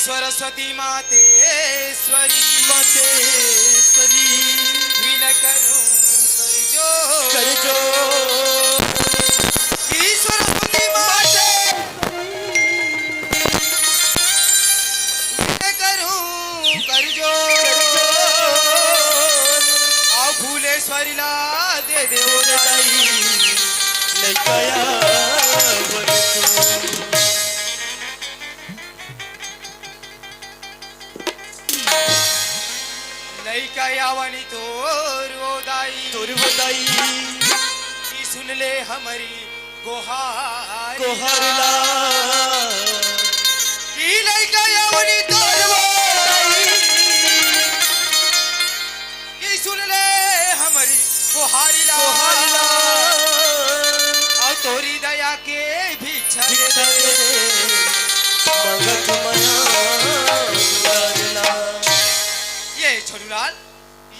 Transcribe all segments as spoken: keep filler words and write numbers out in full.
Saraswati Mateshwari, Mateshwari, win करूं करजोर। करजोर। कि सरस्वती माते, विन करूं करजोर। करजोर। अउ फूलेश्वरी ला दे दे ओ दाई, लइका आवत हे। लइका आवनी तोर ओ दाई, तोर ओ दाई। कि सुन ले हमरी गोहार, गोहार ला। कि लइका आवनी तोर ओ दाई। कि सुन ले हमरी गोहारी ला। गोहारी ला। अउ तोरी दया के भिक्षा दे दे। मंगत मया दुलार ला। ये छोटूलाल,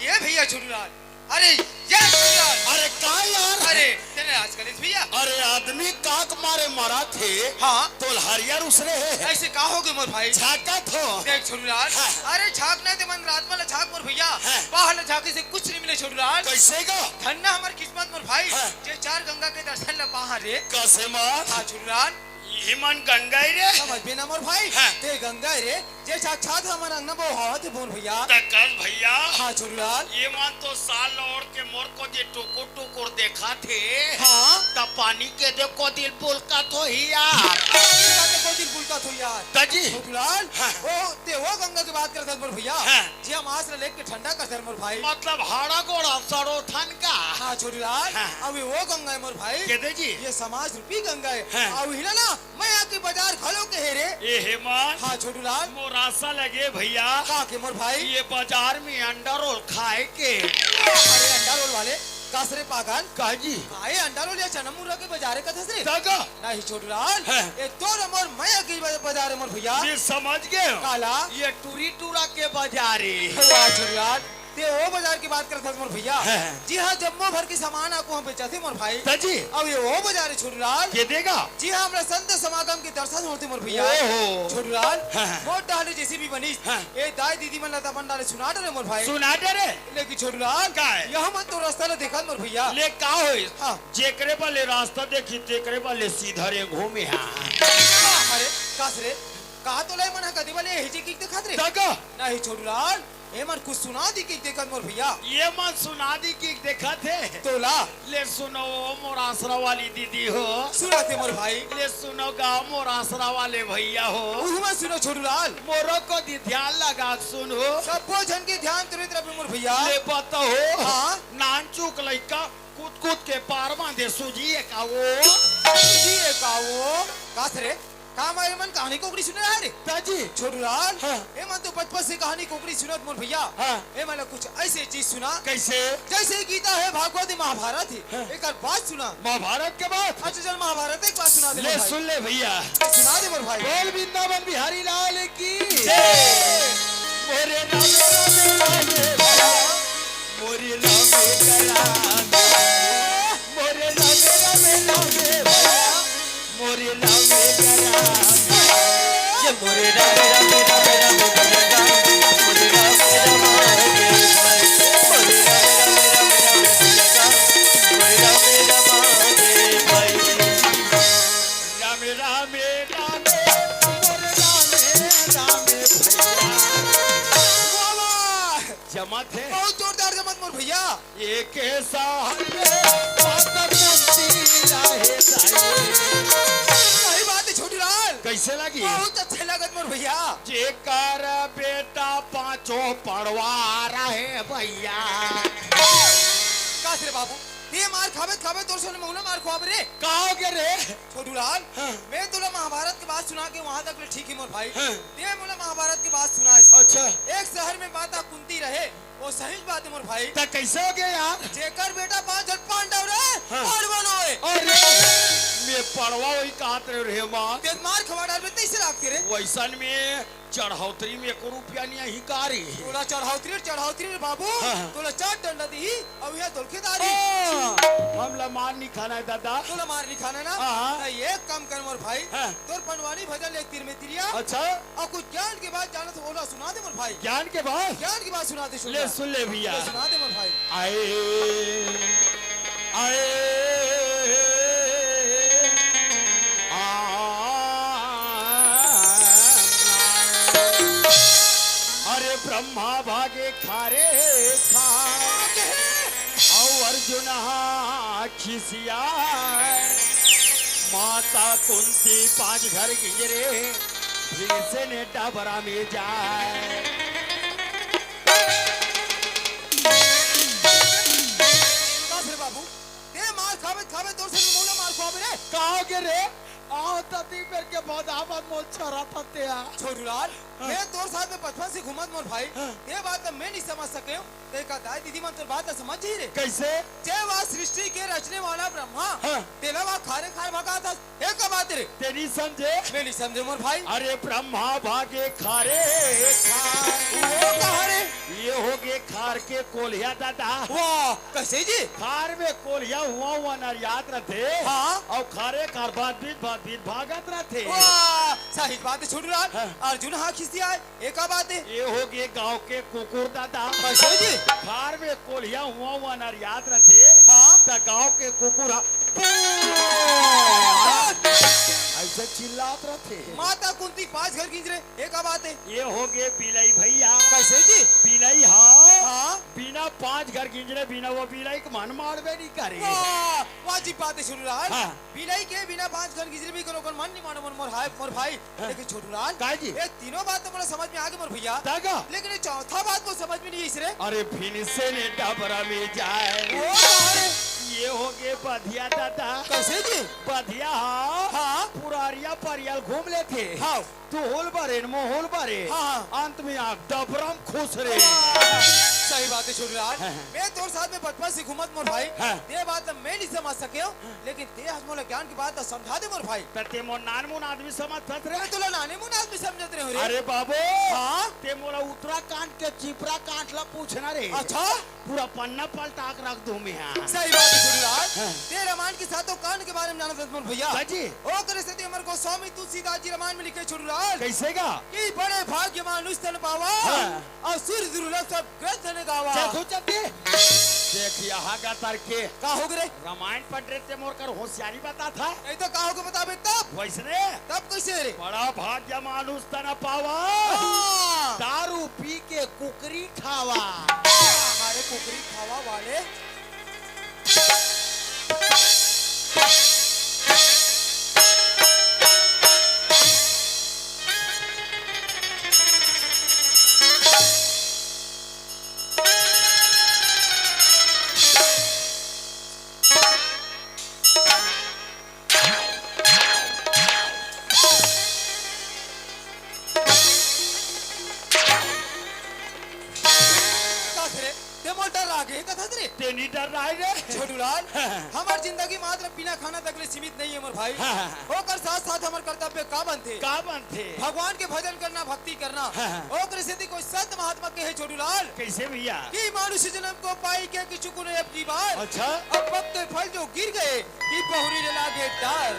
ये भैया छोटूलाल। अरे, ये छोटूलाल। अरे, का यार? अरे, तेने आज कलेश भैया। अरे, आदमी काक मारे मरत हे। हाँ। तोर हरियर उसरे हे। अइसे का होगे मोर भाई? झाँकत हों। देख छोटूलाल। हाँ। अरे झाँकना ते मन रात वाला झाँक मोर भैया। हाँ। बाहर ले झाँके से कुछ नहीं मिले छोटूलाल। कइसे गा? धन्ना हमर किस्मत मोर भाई। हाँ। जे चार गंगा के दर्शन ला पाहा रे। कइसे मार? हाँ छोटूलाल। इही मन गंगा हे रे। समझ बे ना मोर भाई। हाँ। ते गंगा हे रे। जे साक्षात हमर अंगना बोहावत हे मोर भैया। त कस भैया। हाँ छोटूलाल। ये मन तो साल ओढ़ के मोर कोती टुकुर टुकुर देखत हे। हाँ। त पानी के दे कोती पुलकत होही यार। पानी के दे कोती पुलकत होही यार। त जी। छोटूलाल। हाँ। ओ, ते ओ गंगा के बात करत हस मोर भैया। हाँ। जे हम आस ल लेके ठंडा करत हन मोर भाई। मतलब हाड़ा गोड़ा सड़ोथन का। हाँ छोटूलाल। हाँ। अउ ये ओ गंगा हे मोर भाई। के दे जी। ये समाज रूपी गंगा हे। हाँ। अउ इही ला ना मया के बजार घलो कहे रे। ए हे मन। हाँ छोटूलाल। मोर आसा लगे भैया। का के मोर भाई? ये बजार में अंडा रोल खाए के। अरे अंडा रोल वाले, कस रे पागल? का जी? काय अंडा रोल या चना मुर्रा के बजार हे कथस रे? त गा। नहीं छोटूलाल। हाँ। ये तोर मोर मया के बजार हे मोर भैया। मैं समझ गेंव। काला? ये टूरी टूरा के बजार हे। वाह छोटूलाल। ते ओ बजार के बात करत हस मोर भैया। हाँ, हाँ। जिहां जम्मो भर के सामान आकू हम बेचत हे मोर भाई। त जी। अउ ये ओ बजार हे छोटूलाल। के दे गा? जिहां हमर संत समागम के दर्शन होथे मोर भैया। ओहो। छोटूलाल, हाँ, हाँ। मोर डाहर ले जइसे भी बनिस। हाँ। ए दाई दीदी मन ला त अपन डाहर ले सुना डरे मोर भाई। सुना डरे? लेकिन छोटूलाल, का हे? ये मन तो रस्ता ला देखत मोर भैया। ले का होइस? हाँ। जेकरे बले रस्ता देखी, तेकरे बले सीधा रे घूमे हा। अरे, कस रे? कहा तो ले मन हा कदी बले एही जी के देखत रे? त गा। नहीं छोटूलाल, ए मन कुछ सुना दिही के देखत मोर भैया। ये मन सुना दिही के देखत हे। तोला। ले सुनो ओ मोर आसरा वाली दीदी हो। सुनत हे मोर भाई। ले सुनो गा मोर आसरा वाले भैया हो। उहू मन सुनो छोटूलाल। मोरो कोती ध्यान लगा के सुनो। सब्बो झन के ध्यान तुरित रहे मोर भैया। ले बताओ। हाँ। नानचुक लइका कूद कूद के पार बांधे सूजी एकाओ। सूजी एकाओ। कस रे? का मारे मन कहानी कोकरी सुने रहा रे? त जी। छोटूलाल, हाँ। ए मन तो बचपन से कहानी कोकरी सुनत मोर भैया। हाँ। ए मन ला कुछ अइसे चीज सुना। कइसे? जइसे गीता हे, भागवत हे, महाभारत हे। हाँ। एकर बात सुना। महाभारत के बात? अच्छा चल महाभारत एक बात सुना दे ले मोर भाई। सुन ले भैया। सुना दे मोर भाई। बोल वृंदावन बिहारी लाल की। जय। मोरे राम राम राम राम। मोरे राम राम राम। मोरे राम राम राम भैया। मोरे राम राम। ये मोरे राम राम राम राम भैया। मोरे राम राम के भाई। मोरे राम राम राम राम भैया। मोरे राम राम के भाई। राम राम राम। मोरे राम राम भैया। वाह, वाह। जमत हे। बहुत जोरदार जमत मोर भैया। एक साल में पातर कुंती रहे जाए। सही बात हे छोटूलाल। कइसे लगी? बहुत अच्छे लगत मोर भैया। जेकर बेटा पांचों पड़वा रहे भैया। कस रे बाबू, ते मार खाबे खाबे तोर सोने महुला मार खुआबे रे। का होगे रे? छोटूलाल, हाँ। मैं तोला महाभारत के बात सुना के वहां तक ले ठीक हे मोर भाई। हाँ। ते मोला महाभारत के बात सुनाइस। अच्छा। एक शहर में माता कुंती रहे, ओ सही बात हे मोर भाई। त कइसे होगे यार? जेकर बेटा पांच झन पांडव रहे, हाँ। पांडव नोहे। अरे, मैं पड़वा होही काहत रहेंव रे माँ। ते मार खवा डालबे तइसे लागथे रे। वइसन में चढ़ौतरी में एको रुपया नइ आही का रे? तोला चढ़ौतरी, चढ़ौतरी रे बाबू। हाँ। तोला चार डंडा दिही, अउ इहाँ तोलके दारी। हाँ, हमला मार नइ खाना हे दादा। तोला मार नइ खाना ना? हाँ। त एक काम कर मोर भाई, हाँ। तोर पंडवानी भजन ले एक तीर में तिरिया। अच्छा। अउ कुछ ज्ञान के बात जानत हो, ओला सुना दे मोर भाई। ज्ञान के बात? ज्ञान के बात सुना दे, सुन ले, ले। सुन ले भइया। ले सुना दे मोर भाई। आए, आए, आ। अरे ब्रह्मा भागे खारे खा, अउ अर्जुन हा खिसियाए। माता कुंती पांच घर गिंजरे, भीमसेन डबरा में जाए। का फिर बाबू, ते मार खाबे, खाबे, तोर से मोला मार खाबे रे। का हो गे रे? आओ तती मेर के बदावत मोर छरा था ते आ। छोटूलाल, हाँ। मैं तोर साथ में बचपन से घूमत मोर भाई, हाँ। ये बात तो मैं नहीं समझ सके हूँ। ते का दाई दीदी मन तोर बात ला समझ ही रे। कैसे? जे वा सृष्टि के रचने वाला ब्रह्मा, हाँ। तेला वा खारे खार भगा था। ए का बात रे? ते नहीं समझे? मैं नहीं समझे मोर भाई। अरे ब्रह्मा भागे खारे खार। वो कहा रे? ये हो गे खार के कोलिया दादा। वाह, कैसे जी? खार में कोलिया हुआ हुआ नरियात रथे। हाँ। अउ खारे खार भात बीत भात बीत भागत रथे। वाह, सही बात है छोटूलाल। हाँ। अर्जुन हा खिसियाए। ए का बात है? ये हो गे गांव के कुकुर दादा। कैसे जी? खार में कोलिया हुआ हुआ नरियात रथे। हाँ। त गांव के कुकुर हा ऐसे चिल्लात रथे। माता कुंती पांच घर गिंजरे, ए का बात है? ये हो गे बिलई भइया। कैसे जी? बिलई हा। हाँ। बिना पांच घर गिंजरे बिना वो बिलई के मन मारबे नहीं करे। वाह, वाजिब बात है छोटूलाल। हाँ। बिलई के बिना पांच घर गिंजरे भी कोनो कर मन नहीं मानो मोर, मोर हाय, मोर भाई। हाँ। लेकिन छोटूलाल, का जी? ये तीनों बात तो मोला समझ में आ गे मोर भइया। त का? लेकिन ये चौथा बात मोला समझ में नहीं आई रे। अरे भीमसेन डबरा में जाए। वो कहा रे? ये हो गे बधिया दादा। कैसे जी? बधिया हा। हाँ। पुरारिया परियाल घूम लेथे। हाँ। तू होल बरे न, मोहोल बरे। हाँ, हाँ। अंत में आ डबरा में खुश रे। हाँ, सही बात है छोटूलाल। हाँ, हाँ। मैं तोर साथ में बचपन से घूमत मोर भाई। हाँ। ये बात तो मैं नहीं समझ सके हूँ। लेकिन ते आज मोला ज्ञान के बात ला समझा दे मोर भाई। त ते मोर नानमुन आदमी समझथस रे। मैं तोला नानमुन आदमी समझत रहे हूँ रे। अरे बाबू, हाँ? ते मोला उत्तराखंड के चिपरा कांड ला पूछना रे। अच्छा? पूरा पन्ना पलटा के रख दूं मैं, हाँ। सही बात है छोटूलाल। हाँ। ते रामायण के सातों कांड के बारे में जानत हस मोर भइया। हाँ जी। ओकरे सेती हमर गोस्वामी तुलसीदास जी रामायण में लिखे छोटूलाल। कैसे का? कि बड़े भाग्य मानुष तन पावा। हाँ। अउ सुर दुर्लभ सब ग्रंथ ने गावा। चल, खुद चलते। देख, यहाँ का तर्क के। का हो गे रे? रामायण पढ़ रहे ते मोर कर होशियारी बताथा। नहीं तो का हो गे बताबे तब? वइसने? तब कैसे रे? बड़ा भाग्य मानुष तन पावा। हाँ। दारू पी के कुकरी खावा। हमारे कुकरी खावा वाले। का रे? ते मोला डर्रा गे कथस रे? ते नी डर्राय रे। छोटूलाल, हमर जिंदगी मात्र बिना खाना तक ले सीमित नहीं है मोर भाई। हाँ, हाँ, हाँ। ओकर साथ-साथ हमर कर्तव्य का बनथे? का बनथे? भगवान के भजन करना, भक्ति करना। हाँ, हाँ। ओकरे सेती कोई संत महात्मा कहे छोटूलाल। कैसे भैया? कि मानुष जन्म को पाई के किछु गुण अपनी बार। अच्छा। अब पत्ते फल जो गिर गए, कि बहुरी ले लागे डार।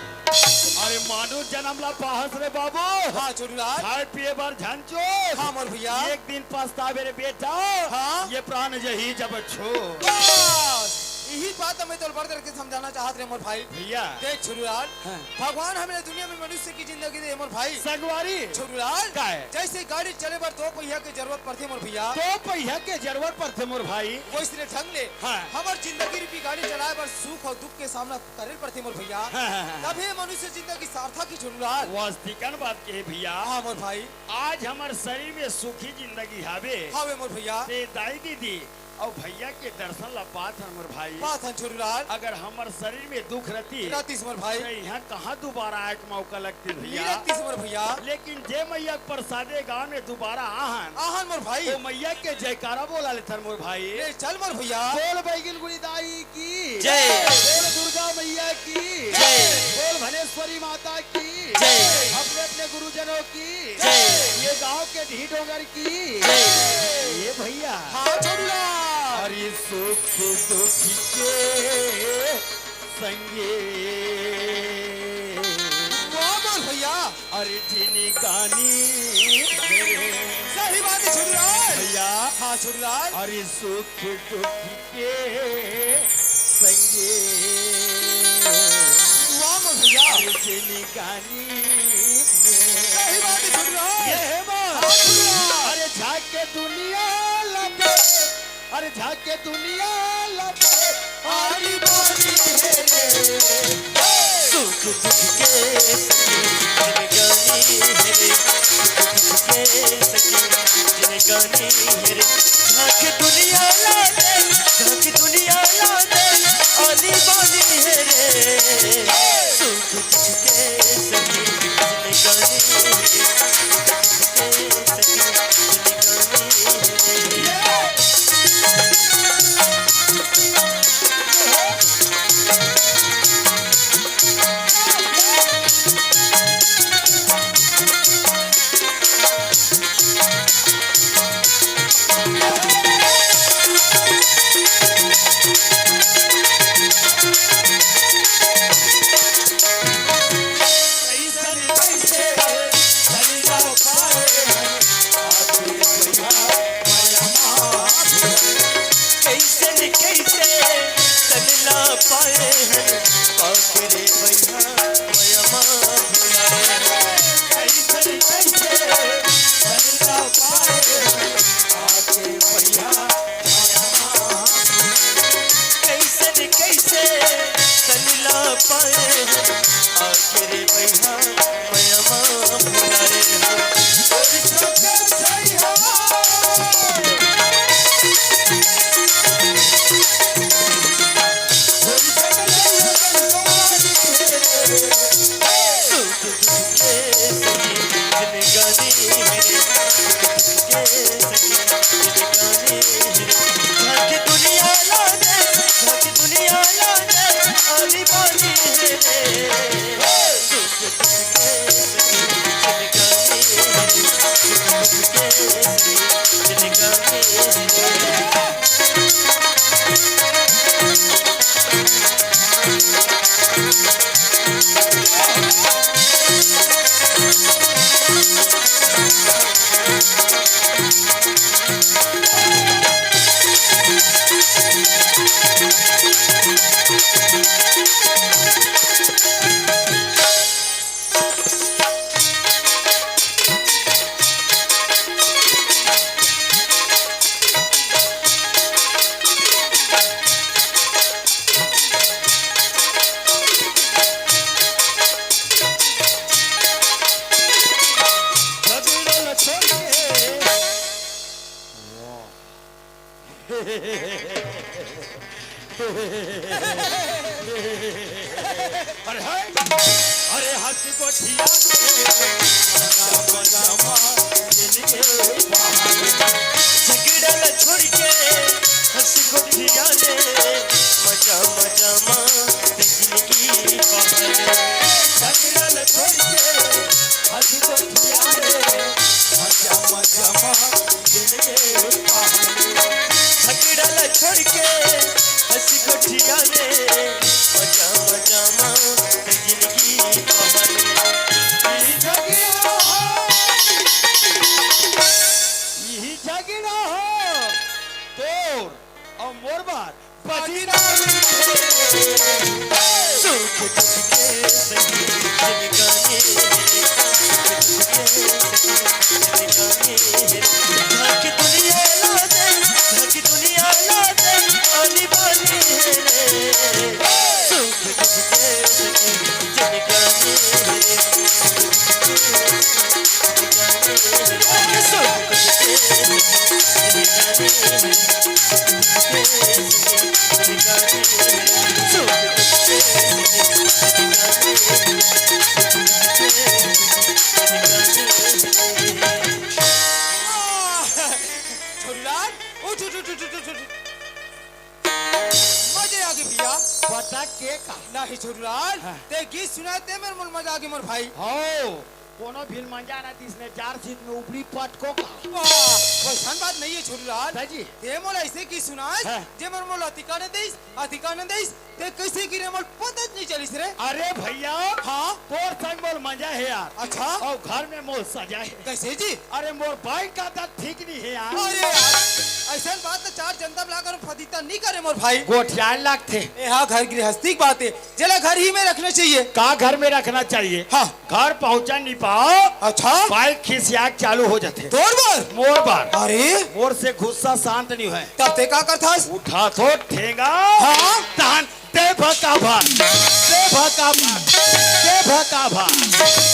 अरे मानुष जन्म ला पाहस रे बाबू। हाँ, छोटूलाल। खाए पिए बर झन चो। हाँ, मोर भैया। एक दिन पछताबे रे बेटा। हाँ। ये प्राण जही जब छो। बस, यही बात मैं तोला बड़ करके समझाना चाहत रहे मोर भाई। भैया। देख छोटूलाल, हाँ। भगवान हमन ला दुनिया में मनुष्य की जिंदगी दे मोर भाई। संगवारी। छोटूलाल। का है? जैसे गाड़ी चले बर दो पहिया के जरूरत पड़थे मोर भैया। दो पहिया के जरूरत पड़थे मोर भाई। वैसने ढंग ले हाँ। हमर जिंदगी रूपी गाड़ी चलाए बर सुख अउ दुख के सामना करे ल पड़थे मोर भैया। हाँ, हाँ, हाँ। तभे मनुष्य जिंदगी सार्थक ही छोटूलाल। वास्तविकन बात कहे भैया। हाँ मोर भाई। आज हमर शरीर में सुखी जिंदगी हावे। हावे मोर भैया। ते दाई दीदी अउ भैया के दर्शन ला पात हन मोर भाई। पात हन छोटूलाल। अगर हमर शरीर में दुख रहती, रहतीस मोर भाई। त इहाँ कहाँ दोबारा आए के मौका लगती भैया? नहीं रहतीस मोर भैया। लेकिन जे मैया के प्रसादे गाँव में दोबारा आहन, आहन मोर भाई। वो मैया के जयकारा बोला लेथन मोर भाई। ले चल मोर भैया। बोल बैगिन गुड़ी दाई की जय। बोल दुर्गा मैया की जय। बोल भनेश्वरी माता की जय। अपने अपने गुरुजनों की जय। ये गांव के ढीठ डोंगर की जय। ये भैया। हाँ, छोटू लाल। अरे सुख दुख के संगे। वाह, वाह भैया। अरे जिनगानी। सही बात है छोटू लाल। भैया। हाँ, छोटू लाल। अरे सुख दुख के संगे। वाह, वाह भैया। अरे जिनगानी। सही बात है छोटू लाल। ये है बात। हाँ, छोटू लाल। अरे झांके दुनिया लगे, अरे झांके दुनिया लगे, आनी बानी है रे। सुख दुख के संगी जिनगानी है रे, सुख दुख के संगी जिनगानी है रे। झांक दुनिया लगे, झांक दुनिया लगे, आनी बानी है रे। सुख दुख के संगी जिनगानी है रे, सुख दुख के संगी जिनगानी है रे। कैसे न कैसे तन ला पाए हन, आके रे भैया मया मा भुलाए। कैसे न कैसे तन ला पाए हन, आके भैया मया मा भुलाए। कैसे न कैसे तन ला पाए हन, आके रे भैया मया मा भुलाए हन। अरे हाय, अरे हंस गोठिया के, मजा मजा मा जिनगी बहार। झगड़ा ला छोड़ के, हंस गोठिया ले, मजा मजा मा जिनगी बहार। झगड़ा ला छोड़ के, हंस गोठिया ले, मजा मजा मा जिनगी बहार। झगड़ा ला छोड़ के हंसी गोठिया ले, मजा मजा मा जिनगी बहार। इही झगड़ा हो, इही झगड़ा हो तोर अउ मोर बार। सुख दुख के संगी जिनगानी है, सुख दुख के संगी जिनगानी है। झांक दुनिया ला दे, झांक दुनिया ला दे, आनी बानी है रे। सुख दुख के संगी जिनगानी है, सुख दुख के संगी जिनगानी है रे। सुख दुख के संगी जिनगानी है। छोटू लाल, उठ, उठ, उठ। मजा आ गे भैया। पटक के का? नहीं छोटू लाल, हाँ। ते गीत सुनाए ते मेर मन मजा आ गे मोर भाई। हो। कोनो भी ल मंजा न दिस ने, जार सीत में उपड़ी पटको का। वाह, वैसन बात नहीं है छोटूलाल। दाई जी। ते मोला ऐसे की सुनास, हाँ। जे मोर मोला अतिका न देइस, अतिका न देइस, ते कैसे गिरे मोला पता नहीं चलिस रे। अरे भैया, हाँ? तोर संग मोर मंजा है यार। अच्छा। अउ घर में मोर सजा है। कैसे जी? अरे मोर बाई का आदत ठीक नहीं है यार। अरे यार, ऐसन बात तो चार जनता ला कर फदिता नहीं करे मोर भाई। गोठियाए लागथे। ए हाँ, घर गृहस्थी की बात है, जेला घर ही में रखना चाहिए। का घर में रखना चाहिए? हाँ। घर पहुंचा नहीं पाओ। अच्छा। बाई खिसियाक चालू हो जाथे। तोर बर? मोर बर। अरे। मोर से गुस्सा शांत नहीं होय। तब ते का करथस? उठाथों ठेंगा। हाँ। तहन ते भकाभक, ते भकाभक, ते भकाभक।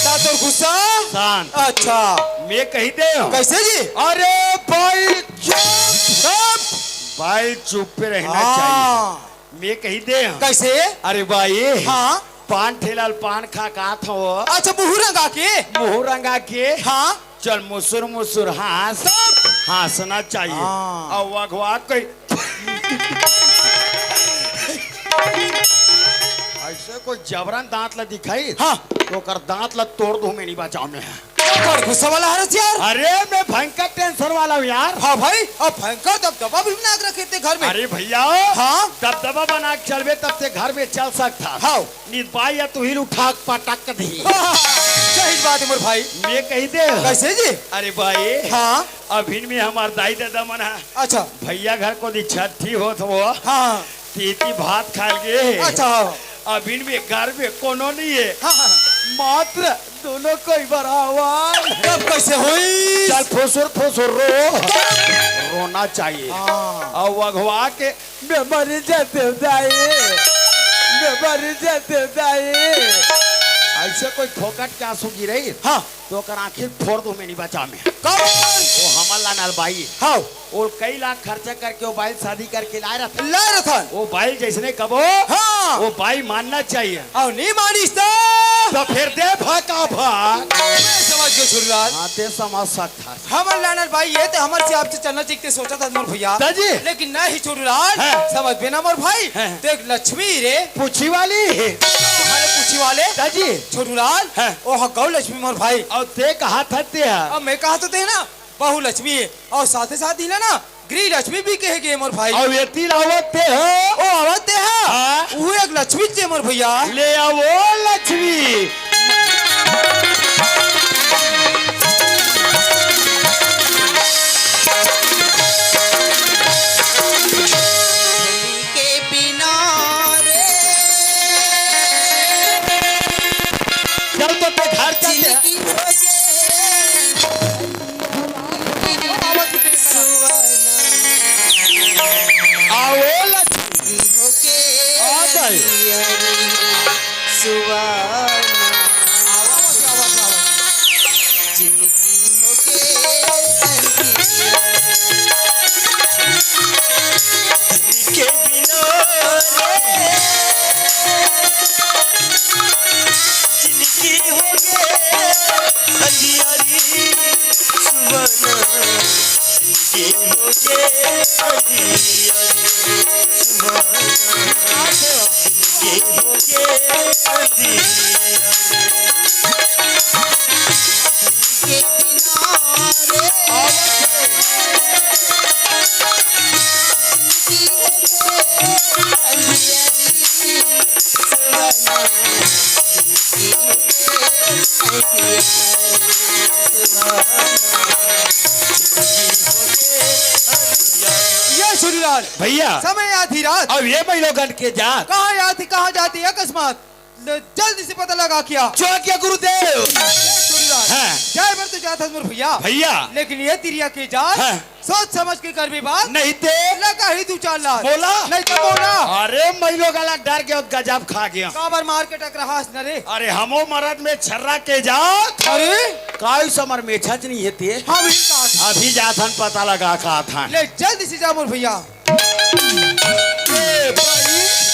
ता तोर गुस्सा? शांत। अच्छा। मैं कही दे हूँ। कैसे जी? अरे बाई चुप। चुप। बाई चुप पे रहना हाँ। चाहिए। मैं कही दे हूँ। कैसे? अरे बाई। हाँ। पान ठेला ल पान खा के आत हूँ। अच्छा, मुहूं रंगा के? मुहूं रंगा के। हाँ। चल मुसुर मुसुर हाँस। तब? हाँसना चाहिए। हाँ। अउ अगवा कोई ऐसे कोई जबरन दांत ला दिखाई, हाँ। तो ओकर दांत ला तोड़ दूं मैं, नहीं बचाओ मैं। बड़ गुस्सा वाला हरस यार। अरे मैं भयंकर tension वाला हूँ यार। हाँ भाई, अब भयंकर दबदबा भी बना के रखे ते घर में। अरे भैया, हाँ। दबदबा बना के चलबे तब ते घर में चल सकथा। हाँ। नित बाई या तुही ल उठा के पटक दी। सही बात है मोर भाई। मैं कही दे। कैसे जी? अरे बाई, हाँ। अभिन में हमार दाई ददा मन है। अच्छा। भैया घर कोती छट्ठी होत हो। हाँ। तेती भात खाए गे। अच्छा, हाँ। अभिन में घर में कोनो नहीं है। हाँ, हाँ। मात्र दोनों कोई बराबर। तब कैसे होई? चल फुसुर फुसुर रो। रोना चाहिए। हाँ। अउ अगवा के मैं मर जाते दाई, मैं मर जाते दाई। ऐसे कोई फोकट के आंसू गिरे, हाँ। तो ओकर आंखी फोड़ दूं मैं, नहीं बचा मैं। कौन? वो हमर लानल बाई। हाँ। वो कई लाख खर्चा करके वो बाई शादी करके लाए रथन। लाए रथन। वो बाई जैसने कबो, हाँ। वो बाई मानना चाहिए। अउ नहीं मानिस तो? तो फिर दे भकाभक। मैं समझ गयो छोटूलाल। हाँ, ते समझ सकत हमर लानल बाई ये ते हमर से आपसे चलना चीखते सोचा था मोर भैया। दाई जी। लेकिन नहीं छोटूलाल, हाँ। समझ बे ना मोर भाई। हाँ। देख लक्ष्मी रे। पूछी वाली। अरे पूछी वाले। दाई जी। छोटूलाल। हाँ। ओ हा गौ लक्ष्मी मोर भाई। अउ ते कहा था ते हा? अब मैं कहा तो ते ना, बहू लक्ष्मी है। अउ साथे साथ ही ना, गृह लक्ष्मी भी कहे गे मोर भाई। अउ एती लावत ते हा? ओ आवत ते हा? हाँ। वो एक लक्ष्मी चे मोर भैया। ले आवो लक्ष्मी। के बिना रे। चल तो ते घर चल। जिंदगी हो गे। सुहाना। आओ लक्ष्मी। होके आ जाए। सुहाना। जिंदगी होके संगिया। के बिना रे जिंदगी होके अंधियारी सुहाना। ये होके अंधियारी सुहाना, ये होके अंधियारी। के बिना रे जिंदगी होके अंधियारी सुहाना। ये सुरीलाल भैया। समय आधी रात। अब ये महिलोगन के जात। कहाँ आधी, कहाँ जाती है अकस्मात? ले, जल्दी से पता लगा क्या। जो आज्ञा गुरुदेव। सुरीलाल। हाँ। जाए बर तो जात हस मोर भैया। भैया। लेकिन ये तिरिया के जात। हाँ। सोच समझ के करबे बात। नहीं ते। लगा ही दू चार लात। बोला। नहीं तो बोला। अरे, महिलोगन ला डर गयो, गजब खा गयो। काबर मार के टकराहस न रे। अरे, हमो मरद में छर्रा के जात। अरे। काई समर में छच नहीं हेते। हाँ, वही बात। अभी जाथन पता लगा का थान। ले, जल्दी से जा मोर भैया। ए, भाई।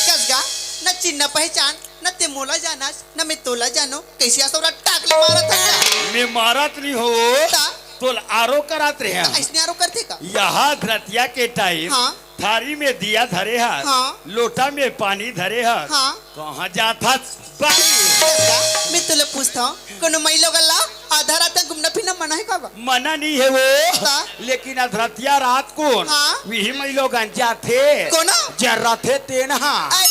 कस गा, न चिन्ह पहचान, न ते मोला जानस, न मैं तोला जानो। कैसे असौरा टाकले मारत हस का? मैं मारत नहीं हो। ता? तोल आरो करात रहे हैं। अइसने आरो करथे का? यहाँ धरतिया के टाइम हाँ। थारी में दिया धरे हस, हाँ। लोटा में पानी धरे हस। हाँ। कहाँ जात हस? बाई। मैं तोला पूछता हूँ, कोनो महिलोगन ला आधा रात में घूमना फिरना मना हे का गा? मना नहीं हे वो। ता? लेकिन अधरतिया रात कोन हाँ? विही मइलोगन जाथे। कोन? जर रथे तेन हा। आई,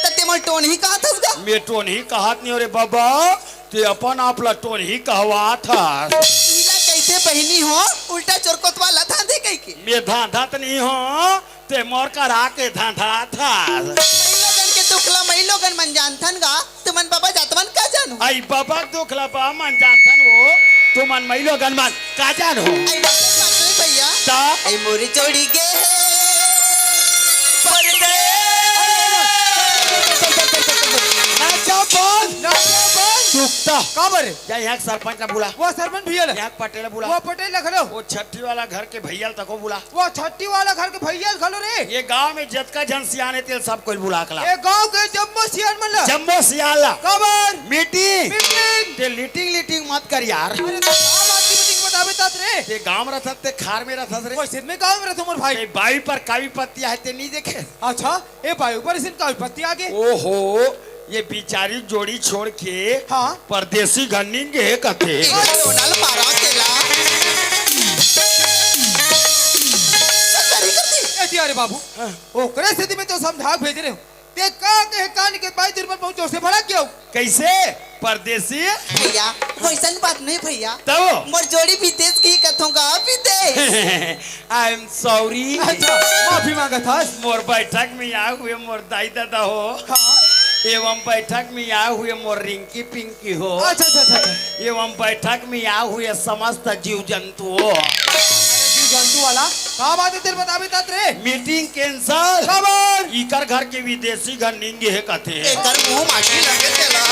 त ते मोला टोनही कहत हस गा? मैं टोनही कहत नहीं हो रे बाबा, ते अपन आप ला टोनही कहवात हस। इला कहिथे बहिनी हो, उल्टा चोर कोतवाल ला धांधे कहिके। मैं धांधत नहीं हो, ते मोर करा के धांधात हस। मइलोगन के दुख ला मइलोगन मन जानथन गा, तुमन बाबा जात मन का जानू? आई बाबा के दुख ला बा मन जानथन वो, तुमन मइलोगन मन का जानू? आई बात नहीं भैया। ता? आई मोरी जोड़ी गे हे परदेस। नाचा बंद। नाचा बंद। चुप ता। काबर? जा यहाँ के सरपंच ला बुला। वो सरपंच भैया ला। यहाँ के पटेल ला बुला। वो पटेल ला खड़ो। वो छठी वाला घर के भैया ला तको बुला। वो छठी वाला घर के भैया घलो रे। ये गांव में जतका झन सियान हे, तेल सब कोई बुला के ला। ये गांव के जम्मो सियान मन ला। जम्मो सियान ला। काबर? मीटिंग। मीटिंग। ते लीटिंग लीटिंग मत कर यार। अरे तो का बात की मीटिंग बताबे तात रे? ते गांव में रहत ते खार में रहत रे। वैसे मैं गांव में रहत हूँ मोर भाई। ते बाई पर कावी पत्ती आहे ते नहीं देखे? अच्छा, ए बाई ऊपर इसन कावी पत्ती आगे। ओहो, ये बिचारी जोड़ी छोड़ के हाँ। परदेसी घर निंगे हे कथे। एक डोनल मारा तेला। सही करती। ए दिया रे बाबू, हाँ। ओकरे सेती मैं तो समझा भेज रहे हूँ। ते का कहे कान के बाई दूर पर बहुत जोर से भड़क गया हूँ। कैसे? परदेसी? भैया, वैसन बात नहीं भैया। तब? मोर जोड़ी विदेश की कथों का विदेश। I am sorry। अच्छा, माफी मांगत हस। मोर बैठक में आए हुए मोर दाई दादा हो। हाँ। एवं बैठक में आए हुए मोर रिंकी पिंकी हो। अच्छा, अच्छा, अच्छा, अच्छा। एवं बैठक में आए हुए समस्त जीव जंतु हो। जीव जंतु वाला का बात हे तेरे बताबे तात रे? Meeting cancel. काबर? इकर घर के विदेशी घर निंगे हे कथे। एकर मुंह माटी लगे तेला।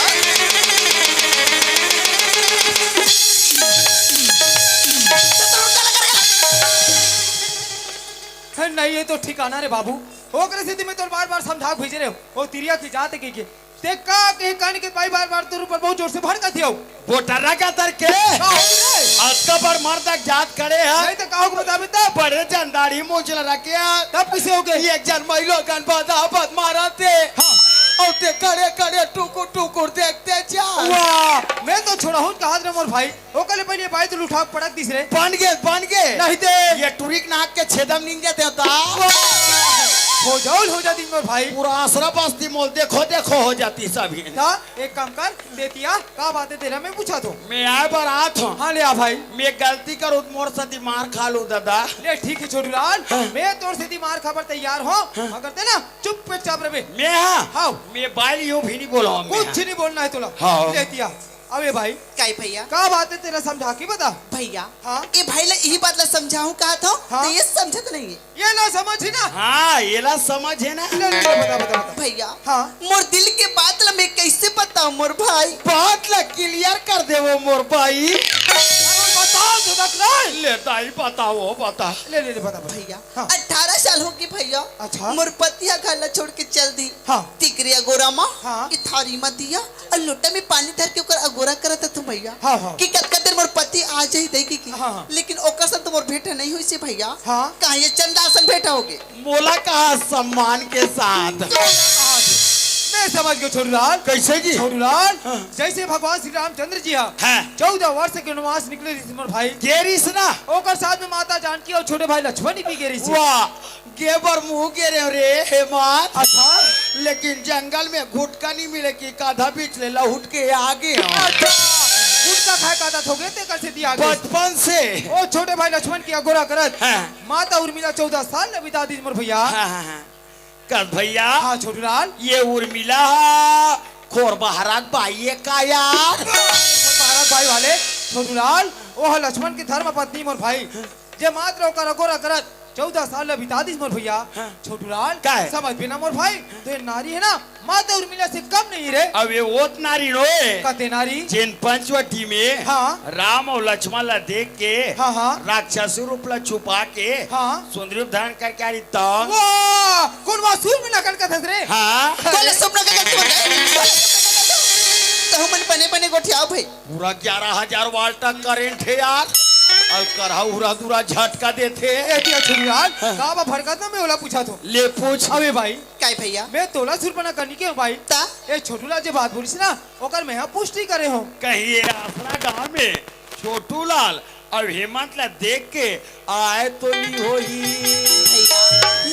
हे, नहीं, ये तो ठिकाना रे बाबू। ओकरे सेती मैं तोर बार-बार समझा के भेजे रहे हो। ओ तिरिया की जात के, के। ते का कहे कान के बाई बार-बार तोर ऊपर बहुत जोर से भड़कत हव। बोटरा का तर के? का हो गे? अतका बड़ मर्द के जात खड़े हे। नहीं तो का हो गे बताबे तब? बड़े जन दाढ़ी मूंछ ल रखे हे। तब कैसे हो गे? एक जन मइलोगन बदा बद मारत हे। हाँ। अउ ते खड़े खड़े टुकुर टुकुर देखते जा। वाह, मैं तो छोड़हूं कहत रहे मोर भाई। ओकर ले पहले बाई तो उठा के पटक दिस रे। बन गे, बन गे। नहीं ते। ये टुरी के नाक के छेदम निंग जाते होता। हो जाओ, हो जा दिन मोर भाई। पूरा आसरा बस्ती मोल देखो, देखो हो जाती सभी। ता एक काम कर, देतिया, का बात हे तेला मैं पूछा तो। मैं आए बर आत हूँ। हाँ, ले आ भाई। मैं गलती करूँ तो मोर सती मार खा लूँ दादा। ले ठीक हे छोटू लाल, हाँ। मैं तोर सती मार खाबर तैयार हूँ। हाँ। मगर ते ना चुपचाप रहे। मैं हाँ? हाँ। मैं बाई यूं भी नहीं बोला हूँ मैं। कुछ नहीं बोलना हे तोला। हाँ। देतिया। अबे भाई। काई भैया? का बात हे तेला समझा के बता। भैया। हाँ? ए भाई ला यही बात ला समझाऊं कहा था, हाँ? तो ये समझत नहीं हे। ये ना समझ हे ना? हाँ, ये ला समझ हे ना? ले, ले, ले, बता, बता, बता। भैया। हाँ? मोर दिल के बात ला मैं कैसे बताऊं मोर भाई? बात ला clear कर दे वो मोर भाई। अरे बताओ तो तक नहीं। ले दाई बताओ, बता। ले, ले, ले, बता, बता। भैया, हाँ। अठारह साल हो गे भैया। अच्छा। मोर पति ह घर ला छोड़ के चल दी। हाँ। तिकरे अगोरा मा हाँ। कि थारी मा दिया अउ लोटा में पानी धर के ओकर अगोरा करत हूँ भैया। हाँ, हाँ। कि कतका देर मोर पति आ जाही देखे कि। हाँ, हाँ। लेकिन ओकर संग तो मोर भेंट नहीं होइसे भैया। हाँ। कहाँ ये चंदा असन भेंट होगे? मोला कहा सम्मान के साथ। मैं समझ गयो छोटूलाल। कैसे जी? छोटूलाल, हाँ। जैसे भगवान श्री रामचंद्र जी हा हाँ। चौदह वर्ष के वनवास निकले रहिस मोर भाई। गे रहिस ना? ओकर साथ में माता जानकी अउ छोटे भाई लक्ष्मण भी गे रहिस। वाह, गे बर मुँह गे रहे रे, हे मात। अच्छा। लेकिन जंगल में गुटका नहीं मिले कि काधा बीच ले लहुट के आ गे। अच्छा, गुटका खाए का आदत हो गे, तेकर सेती आ गे। बचपन से। ओ छोटे भाई लक्ष्मण के अगोरा करत। हाँ। माता उर्मिला चौदह साल ले बिता दीस मोर भैया। हाँ, हाँ, हाँ। कस भैया। हाँ, छोटूलाल। ये उर्मिला हा खोर बहरा के बाई हे का यार? खोर बहरा के बाई वाले, छोटूलाल, ओह लक्ष्मण के धर्म पत्नी मोर भाई। जे मात्र ओकर अगोरा करत चौदह साल ले बिता दीस मोर भैया। हाँ। छोटूलाल, का हे? समझ बिना मोर भाई, तो ये नारी हे ना, माता उर्मिला से कम नहीं रे। अब ये ओत नारी नोहे। कते नारी? जेन पंचवटी में हाँ। राम अउ लक्ष्मण ला देख के हाँ, हाँ। राक्षसी रूप ला छुपा के हाँ। सुंदरी रूप धारण करके आ रही तब। वाह! कोन वाह सुर में नकल करत रे? हाँ। कोन सुर में नकल करत रे? तो हमन बने बने गोठियाओ भाई। पूरा ग्यारह हजार वाल्ट का करंट हे यार। अउ करहा उरा दुरा झटका देथे। ए दिया छोटू लाल, हाँ। का बा भड़कत ना, मैं ओला पूछत हों। ले पूछ। अबे भाई, काय भैया? मैं तोला सुरपना करनी के भाई। ता? ए छोटू लाल जे बात बोलिस ना, ओकर मैं हा पुष्टि करे हों। कहीं ये आसरा गांव में छोटू लाल अउ हेमंत ला देख के आय तो नी होही। भैया,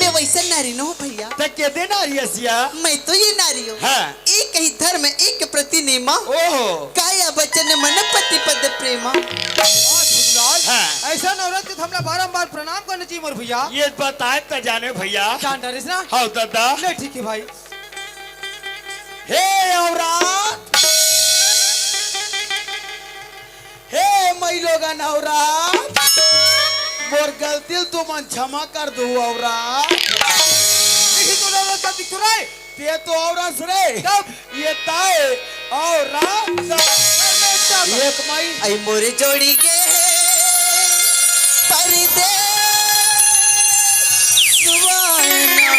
मैं वइसन नारी नोहूं भैया। त केदे नारी अस या? मैं तो ये नारी हों। हाँ। एक ही धर्म एक प्रति नेमा। ओहो। काया वचन मन पति पद प्रेमा। वाह, छोटू लाल। हाँ। अइसन औरत के त हमला बारंबार प्रणाम करना चाहिए मोर भैया। ये बताय त जाने भैया। जान डारेस ना? हव दादा। ले ठीक हे भाई। हे औरत, हे मइलोगन औरत, मोर गलती ल तुमन क्षमा कर दू औरत। देखी तो औरत का दिख तो रहा है। ते तो औरत रे। कब? ये ताय औरत। एक मई। अई मोर जोड़ी के परदेस सुहाना।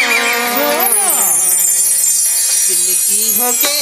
जिंदगी हो गे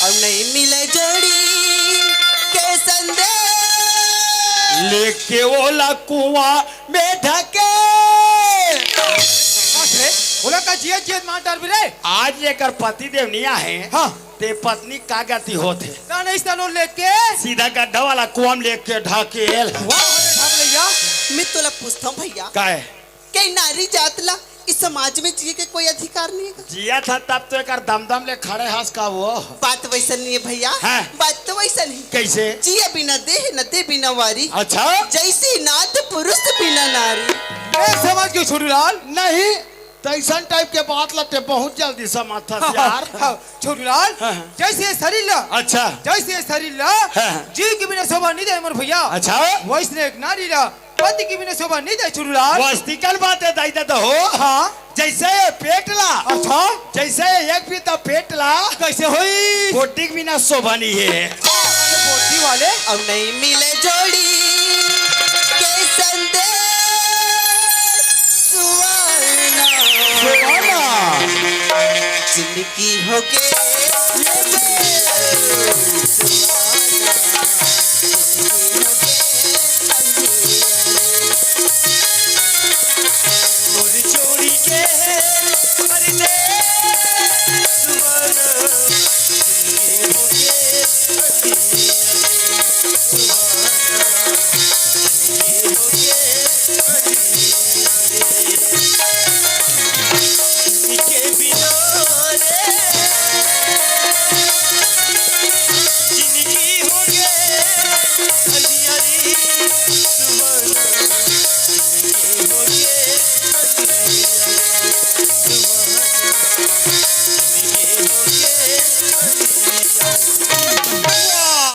अउ नहीं मिले जोड़ी के संदेश। लेके ओला कुआं में ढके। बाप रे, ओला का जियत जियत मार डारबे रे। आज एकर पति देव नइ आहे। हाँ। ते पत्नी का गति होथे? ना, नहीं, तनो लेके। सीधा गड्ढा वाला कुआं में लेके ढकेल। वाह, अरे ढकलैया। मैं तोला पूछथंव भैया। काय? कई नारी जात ला इस समाज में जिए के कोई अधिकार नहीं है का? जियत हस तब तो एकर दमदम ले खड़े हस का वो? बात वइसन नहीं है भैया। हाँ। बात तो वइसन ही। कइसे? जिए बिना देह न दे बिना वारी। अच्छा। जइसे नाथ पुरुष बिना नारी। मैं समझ गेंव छोटू लाल। नहीं, त अइसन type के बात ला ते बहुत जल्दी समझथस यार। हाँ, छोटू लाल, हाँ, हाँ। जइसे शरीर ला, अच्छा। जइसे शरीर ला, हाँ, हाँ। जीव के बिना शोभा नहीं दे मोर भैया। अच्छा। वइसने एक नारी ला पति के बिना शोभा नहीं दे छोटू लाल। वास्तविकन बात हे दाई ददा हो। हाँ। जइसे ये पेट ला। अच्छा। जइसे ये एक बीता पेट ला। कइसे होई? बोटी के बिना शोभा नहीं हे। बोटी वाले। अब नहीं मिले जोड़ी के संदेश सुहाना। सुहाना। जिंदगी हो गे।